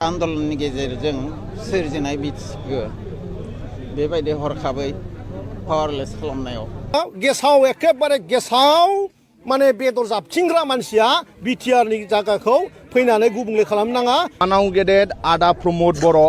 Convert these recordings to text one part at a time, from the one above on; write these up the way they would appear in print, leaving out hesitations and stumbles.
आन्दलननि गेजेरजों सोरजिनाय बिथिखौ बेबायदि हरखाबै पावारलेस खालामनायाव गेसाव एखेबारे गेसाव माने बेदर जाबथिंग्रा मानसिया बिटिआरनि जायगाखौ फैनानै गुबुंले खालामनाङा। आनाव गेदेर आदा प्रमद बर'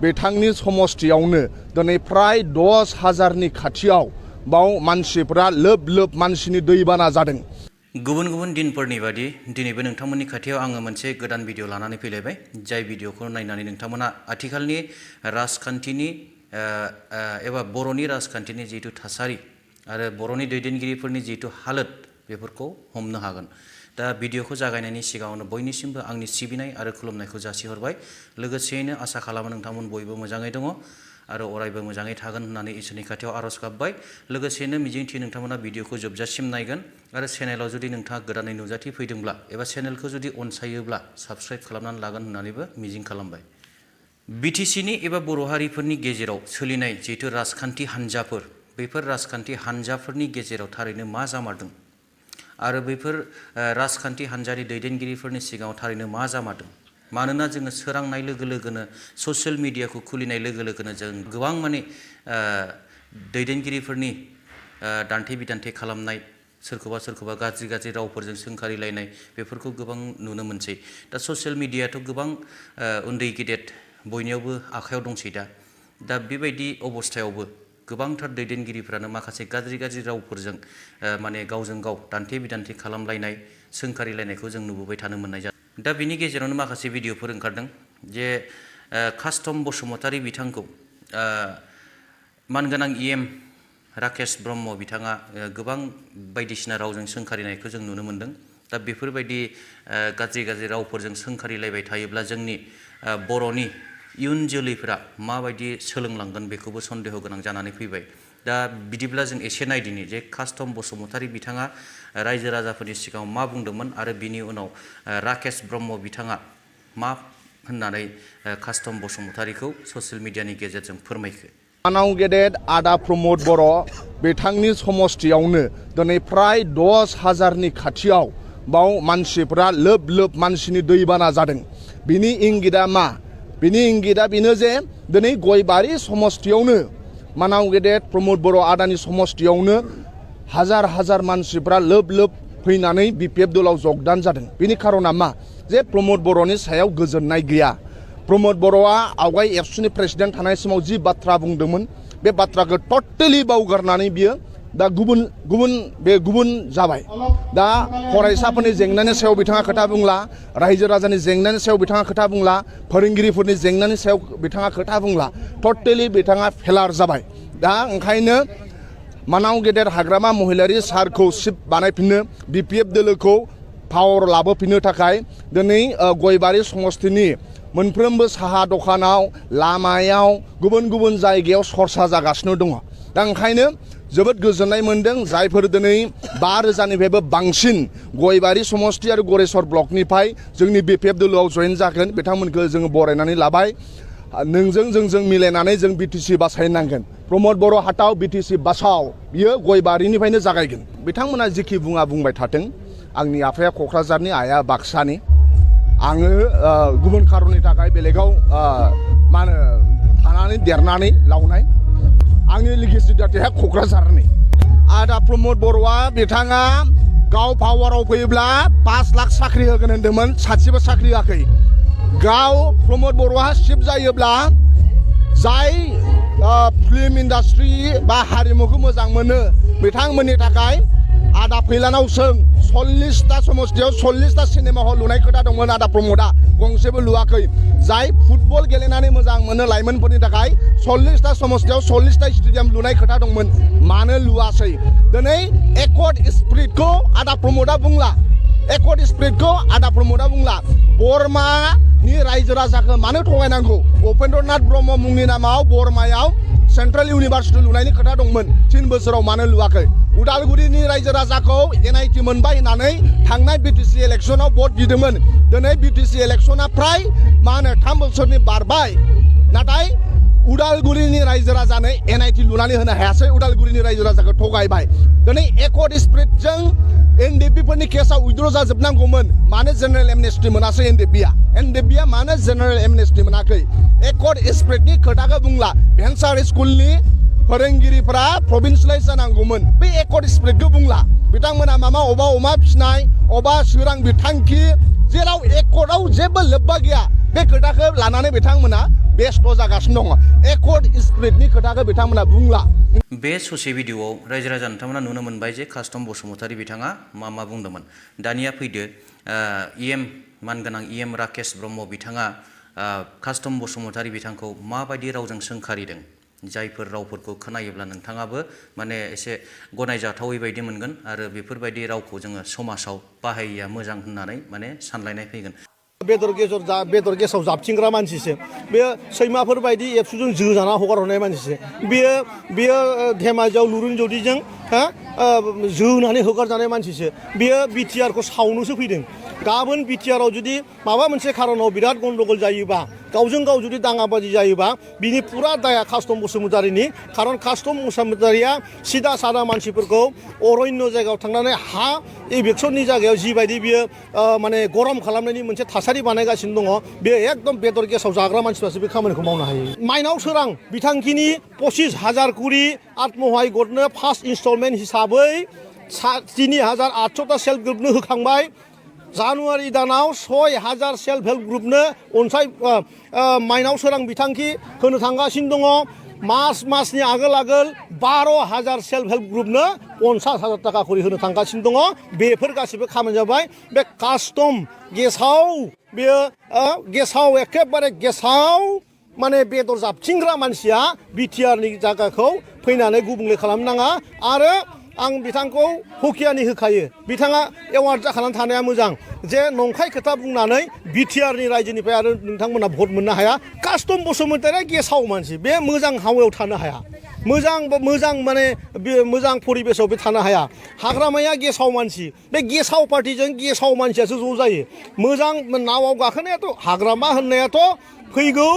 बिथांनि समस्थियावनो दिनै फ्राय 10,000नि खाथियाव बाव मानसिफोरा लोब लोब मानसिनि दैबाना जादों। गुबुन गुबुन दिनफोरनि बादि दिनैबो नोंथांमोननि खाथियाव आङो मोनसे गोदान भिडिअ लानानै फैलायबाय। जाय भिडिअखौ नायनानै नोंथांमोना आथिखालनि राजखान्थिनि एबा बर'नि राजखान्थिनि जिहेतु थासारि आरो बर'नि दैदेनगिरिफोरनि जिहेतु हालोद बेफोरखौ हमनो हागोन। दा भिडिअखौ जागायनायनि सिगाङावनो बयनिसिमबो आंनि सिबिनाय आरो खुलुमनायखौ जासिहरबाय। लोगोसेयैनो आसा खालामो नोंथांमोन बयबो मोजाङै दङ आरो अरायबो मोजाङै थागोन होननानै इसोरनि खाथियाव आरज गाबबाय। लोगोसेयैनो मिजिंथियो नोंथांमोना भिडिअखौ जोबजासिम नायगोन आरो चेनेलाव जुदि नोंथाङा गोदानै नुजाथि फैदोंब्ला एबा चेनेलखौ जुदि अनसायोब्ला साबस्क्राइब खालामनानै लागोन होननानैबो मिजिं खालामबाय। बिटिसिनि एबा बर' हारिफोरनि गेजेराव सोलिनाय जिहेतु राजखान्थि हान्जाफोर बेफोर राजखान्थि हान्जाफोरनि गेजेराव थारैनो मा जामारदों आरो बैफोर राजखान्थि हान्जानि दैदेनगिरिफोरनि सिगाङाव थारैनो मा जामारदों। मानोना जोङो सोरांनाय लोगो लोगोनो ससियेल मिडियाखौ खुलिनाय लोगो लोगोनो जों गोबां माने दैदेनगिरिफोरनि दान्थे बिदान्थे खालामनाय सोरखौबा गाज्रि गाज्रि रावफोरजों सोंखारिलायनाय बेफोरखौ गोबां नुनो मोनसै। दा ससियेल मिडियाथ' गोबां उन्दै गेदेर बयनियावबो आखायाव दंसै दा बेबायदि अबस्थायावबो गोबांथार दैदेनगिरिफ्रानो माखासे गाज्रि गाज्रि रावफोरजों माने गावजों गाव दान्थे बिदान्थे खालामलायनाय सोंखारिलायनायखौ जों नुबोबाय थानो मोननाय जादों। दा बिनि गेजेरावनो माखासे भिडिअफोर ओंखारदों जे कास्टम बसुमतारी बिथांखौ मानगोनां इएम राकेश ब्रह्म बिथाङा गोबां बायदिसिना रावजों सोंखारिनायखौ जों नुनो मोनदों। दा बेफोरबायदि गाज्रि गाज्रि रावफोरजों सोंखारिलायबाय थायोब्ला जोंनि बर'नि इयुन जोलैफोरा माबायदि सोलोंलांगोन बेखौबो सन्देह गोनां जानानै फैबाय। दा बिदिब्ला जों एसे नायदिनि जे कास्टम बसुमतारी बिथाङा रायजो राजाफोरनि सिगाङाव मा बुंदोंमोन आरो बिनि उनाव राकेश ब्रह्म बिथाङा मा होननानै कास्टम बसुमतारीखौ ससियेल मिडियानि गेजेरजों फोरमायखो। आनाव गेदेर आदा प्रमद बर' बिथांनि समस्थियावनो दिनै फ्राय 10,000नि खाथियाव बाव मानसिफोरा लोब लोब मानसिनि दैबाना जादों। बिनि इंगितआ मा? बिनि इंगितआ बेनो जे दिनै गयबारि समस्थियावनो मानाव गेदेर प्रमद बर' आदानि समस्थियावनो हाजार हाजार मानसिफ्रा लोब लोब फैनानै बिपिएफ दलाव जगदान जादों। बिनि खारना मा? जे प्रमद बर'नि सायाव गोजोननाय गैया। प्रमद बर'आ आवगाय एबसुनि प्रेसिडेन्ट थानाय समाव जि बाथ्रा बुंदोंमोन बे बाथ्राखौ टटेलि बावगारनानै बियो दा गुबुन जाबाय। दा फरायसाफोरनि जेंनानि सायाव बिथाङा खोथा बुंला, रायजो राजानि जेंनानि सायाव बिथाङा खोथा बुंला, फोरोंगिरिफोरनि जेंनानि सायाव बिथाङा खोथा बुंला, टटेलि बिथाङा फेलार जाबाय। दा ओंखायनो मानाव गेदेर हाग्रामा महिलारि सारखौ सिफ बानायफिननो बिपिएफ दोलोखौ पावर लाबोफिननो थाखाय दिनै गयबारि समस्थिनि मोनफ्रोमबो साहा दखानाव लामायाव गुबुन गुबुन जायगायाव सरसा जागासिनो दङ। दा ओंखायनो जोबोद गोजोननाय मोनदों जायफोर दिनै 5,000निफ्रायबो बांसिन गयबारि समस्ति आरो गरेस्वर ब्लकनिफ्राय जोंनि बिपिएफ दोलोआव जयेन जागोन बिथांमोनखौ जोङो बरायनानै लाबाय। नोंजों जोंजों मिलायनानै जों बिटिसि बासायनांगोन। प्रमद बर' हाटाव बिटिसि बासाव बियो गयबारिनिफ्रायनो जागायगोन। बिथांमोना जिखि बुंबाय थाथों। आंनि आफाया क'क्राझारनि, आइया बाक्सानि। आङो गुबुन खारननि थाखाय बेलेगाव मा होनो थानानै देरनानै लावनाय। आंनि लिगेसि दाथाया क'क्राझारनि। आदा प्रमद बर'आ बिथाङा गाव पावाराव फैयोब्ला 5 लाख साख्रि होगोन होन्दोंमोन, सासेबो साख्रि होआखै। गाव प्रमद बर'आ सिफ जायोब्ला जाय फिल्म इन्डास्ट्रि बा हारिमुखौ मोजां मोनो बिथांमोननि थाखाय आदा फैलानाव सों 40टा समस्थियाव 40टा सिनेमा हल लुनाय खोथा दंमोन। आदा प्रमदआ गंसेबो लुवाखै। जाय फुटबल गेलेनानै मोजां मोनो लाइमोनफोरनि थाखाय 40टा समस्थियाव 40टा स्टेडियाम लुनाय खोथा दंमोन, मानो लुवासै? दिनै एकर्ड स्पिरिटखौ आदा प्रमदआ बुंला, एकर्ड स्पिरिटखौ आदा प्रमदआ बुंला। बर्मानि रायजो राजाखौ मानो थगायनांगौ? उपेन्द्रनाथ ब्रह्म मुंनि नामाव बर्मायाव सेन्ट्रेल इउनिभार्सिटि लुनायनि खोथा दंमोन, 3 बोसोराव मानो लुवाखै? उदालगुरिनि रायजो राजाखौ एनआइटि मोनबाय होननानै थांनाय बिटिसि इलेक्सनाव भट बिदोंमोन। दिनै बिटिसि इलेक्सना फ्राय 3 बोसोरनि बारबाय, नाथाय उदालगुरिनि रायजो राजानो NIT लुनानै होनो हायासै उदालगुरिनि रायजो राजाखौ थगायबाय दिनै एकर्ड स्पिरिटजों NDP फोरनि केसआ उइद्र जाजोबनांगौमोन मानो जेनेरेल एमनेस्टि मोनासै NDP मानो जेनेरेल एमनेस्टि मोनाखै एकर्ड स्पिरिटनि खोथाखौ बुंला भेन्सार स्कुलनि फोरोंगिरिफोरा प्रभिन्सियेलाइज जानांगौमोन बे एकर्ड स्पिरिटखौ बुंला बिथांमोना मामा अमा फिसिनाय अबा सोरां बिथांखि जेराव एकर्डआव जेबो लोब्बा गैया बे खोथाखौ लानानै बिथांमोना बेस्थ जागासिनो दङ एकर्ड स्पिरिटनि खोथाखौ बिथांमोना बुंला बे ससे भिडिअआव रायजो राजा नोंथांमोना नुनो मोनबाय जे कास्टम बसुमतारी बिथाङा मा बुंदोंमोन दानिया फैदो मानगोनां राकेश ब्रह्म बिथाङा कास्टम बसुमतारी बिथांखौ माबायदि रावजों सोंखारिदों जायफोर रावफोरखौ खोनायोब्ला नोंथाङाबो माने एसे गनायजाथावै बायदि मोनगोन आरो बेफोरबायदि रावखौ जोङो समाजाव बाहायिया मोजां होननानै माने सानलायनाय फैगोन बेदर गेसाव जाबथिंग्रा मानसिसो बे सैमाफोर बायदि एबसुजों जोजाना हगार हरनाय मानसिसो बेयो धेमाजियाव लुरुन जौदिजों जोनानै हगारजानाय मानसिसो बेयो बिटिआरखौ सावनोसो फैदों गाबोन बिटिआराव जुदि माबा मोनसे खारनाव बिराद गन्डगल जायोबा गावजों गाव जुदि दाङाबाजि जायोबा बिनि पुरा दाया कास्टम बसुमतारीनि खारन कास्टम बसुमतारीया सिदा सादा मानसिफोरखौ अरण्य जायगायाव थांनानै हा इभिक्सननि जायगायाव जिबायदि बियो माने गरम खालामनायनि मोनसे थासारि बानायगासिनो दङ बेयो एकदम बेदर गेसाव जाग्रा मानसिफ्रासो बे खामानिखौ मावनो हायो माइनाव सोरां बिथांखिनि 25,000 कुरि आत्महाय गटनो फार्स्ट इनस्टलमेन्ट हिसाबै 3,800टा सेल्फ ग्रुपनो होखांबाय जानुवारि दानाव 6,000 सेल्फ हेल्प ग्रुपनो माइनाव सोरां बिथांखि होनो थांगासिनो दङ मासनि आगोल 12,000 सेल्फ हेल्प ग्रुपनो 50,000 थाखा करि होनो थांगासिनो दङ बेफोर गासिबो खामानि जाबाय बे कास्टम गेसाव एखेबारे गेसाव माने बेदर जाबथिंग्रा मानसिया बिटिआरनि जायगाखौ फैनानै गुबुंले खालामनो नाङा आरो आं बिथांखौ हुकियानि होखायो बिथाङा एवार्ड जाखानानै थानाया मोजां जे नंखाय खोथा बुंनानै बिटिआरनि रायजोनिफ्राय आरो नोंथांमोना भट मोननो हाया कास्टम बसुमतारीया गेसाव मानसि बे मोजां हावायाव थानो हाया मोजां माने मोजां परिबेसाव बे थानो हाया हाग्रामाया गेसाव मानसि बे गेसाव पार्टिजों गेसाव मानसियासो ज' जायो मोजां नावाव गाखोनायाथ' हाग्रामा होननायाथ' फैगौ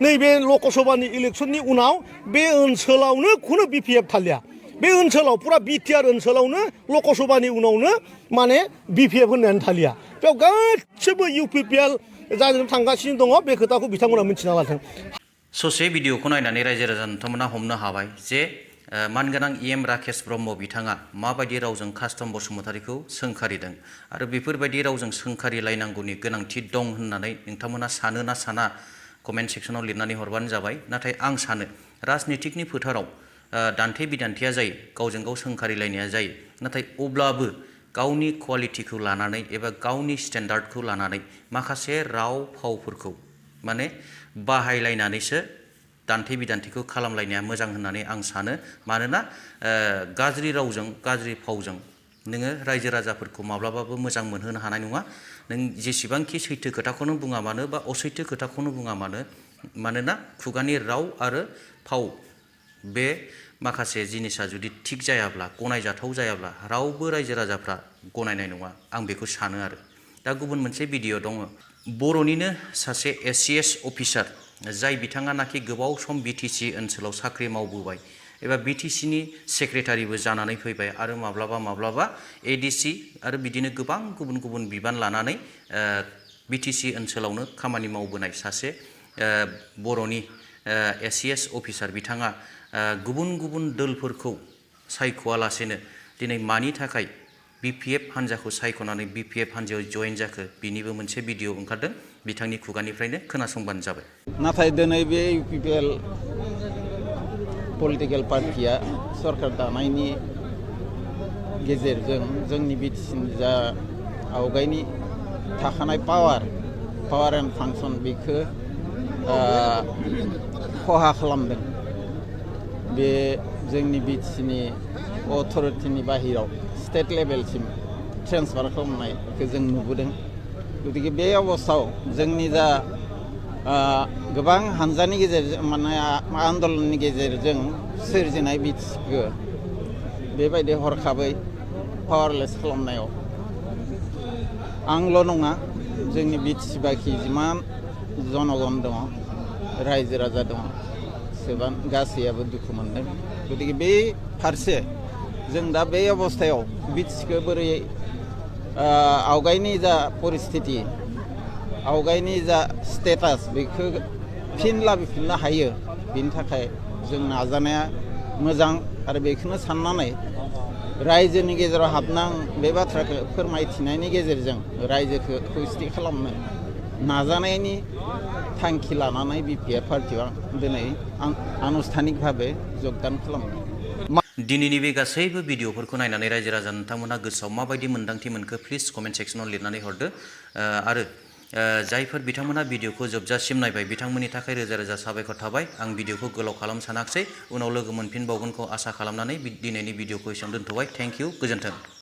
नैबे लकसभानि इलेक्सननि उनाव बे ओनसोलावनो खुनु BPF थालिया बे ओनसोलाव पुरा बिटिआर ओनसोलावनो लकसभानि उनावनो माने BPF होननायानो थालिया बेयाव गासिबो UPPL जानो थांगासिनो दङ बे खोथाखौ बिथांमोना मिथिना लाथों ससे भिडिअखौ नायनानै रायजो राजा नोंथांमोना हमनो हाबाय जे मानगोनां राकेश ब्रह्म बिथाङा माबायदि रावजों कास्टम बसुमतारीखौ सोंखारिदों आरो बेफोरबायदि रावजों सोंखारिलायनांगौनि गोनांथि दं होननानै नोंथांमोना सानो ना साना कमेन्ट सेक्सनाव लिरनानै हरबानो जाबाय नाथाय आं सानो राजनितिकनि फोथाराव दान्थे बिदान्थेया जायो गावजों गाव सोंखारिलायनाया जायो नाथाय अब्लाबो गावनि क्वालिटिखौ लानानै एबा गावनि स्टेन्डार्डखौ लानानै माखासे राव फावफोरखौ माने बाहायलायनानैसो दान्थे बिदान्थेखौ खालामलायनाया मोजां होननानै आं सानो मानोना गाज्रि रावजों गाज्रि फावजों नोङो रायजो राजाफोरखौ माब्लाबाबो मोजां मोनहोनो हानाय नङा नों जेसेबांखि सैथो खोथाखौनो बुङा मानो बा असैथो खोथाखौनो बुङा मानो मानोना खुगानि राव आरो फाव बे माखासे जिनिसा जुदि थिग जायाब्ला गनायजाथाव जायाब्ला रावबो रायजो राजाफ्रा गनायनाय नङा आं बेखौ सानो आरो दा गुबुन मोनसे भिडिअ दङ बर'निनो सासे ACS अफिसार जाय बिथाङानाखि गोबाव सम BTC ओनसोलाव साख्रि मावबोबाय एबा BTCनि सेक्रेटारिबो जानानै फैबाय आरो माब्लाबा ADC आरो बिदिनो गोबां गुबुन बिबान लानानै BTC ओनसोलावनो खामानि मावबोनाय सासे बर'नि ACS अफिसार बिथाङा गुबुन दोलफोरखौ सायख'वालासेनो दिनै मानि थाखाय BPF हान्जाखौ सायख'नानै BPF हान्जायाव जयेन जाखो बिनिबो मोनसे भिडिअ ओंखारदों बिथांनि खुगानिफ्रायनो खोनासंबानो जाबाय नाथाय दिनै बे UPPL पलिटिकेल पार्टिया सरकार दानायनि गेजेरजों जोंनि BTCनि जा आवगायनि थाखानाय पावार एन्ड फांसन बेखौ खहा खालामदों बे जोंनि BTCनि अथरिटिनि बाहेराव स्टेट लेभेलसिम ट्रेन्सफार खालामनायखौ जों नुबोदों गतिके बे अबस्थायाव जोंनि जा गोबां हानजानि गेजेरजों माने आन्दलननि गेजेरजों सोरजिनाय BTCखौ बेबायदि हरखाबै पावारलेस खालामनायाव आंल' नङा जोंनि BTC बाखि जिमान जनगण दङ रायजो राजा दङ गासैयाबो दुखु मोनदों गतिके बे फारसे जों दा बे अबस्थायाव बिटिसिखौ बोरै आवगायनि जा परिस्थिति आवगायनि जा स्टेटास बेखौ फिन लाबोफिननो हायो बेनि थाखाय जों नाजानाया मोजां आरो बेखौनो साननानै रायजोनि गेजेराव हाबना बे बाथ्राखौ फोरमायथिनायनि गेजेरजों रायजोखौ खौसेथि खालामनो नाजानायनि थांखि लानानै बिपिएफ पार्टियाव दिनै आं आनुष्ठानिक भाबे जगदान खालामदों। दिनैनि बे गासैबो भिडिअफोरखौ नायनानै रायजो राजा नोंथांमोना गोसोआव माबायदि मोन्दांथि मोनखो प्लिज कमेन्ट सेक्सनाव लिरनानै हरदो आरो जायफोर बिथांमोना भिडिअखौ जोबजासिम नायबाय बिथांमोननि थाखाय रोजा रोजा साबायखर थाबाय। आं भिडिअखौ गोलाव खालामनो सानाखिसै उनाव लोगो मोनफिनबावगोनखौ आसा खालामनानै दिनैनि भिडिअखौ एसेयावनो दोनथ'बाय। थेंक इउ, गोजोन्थों।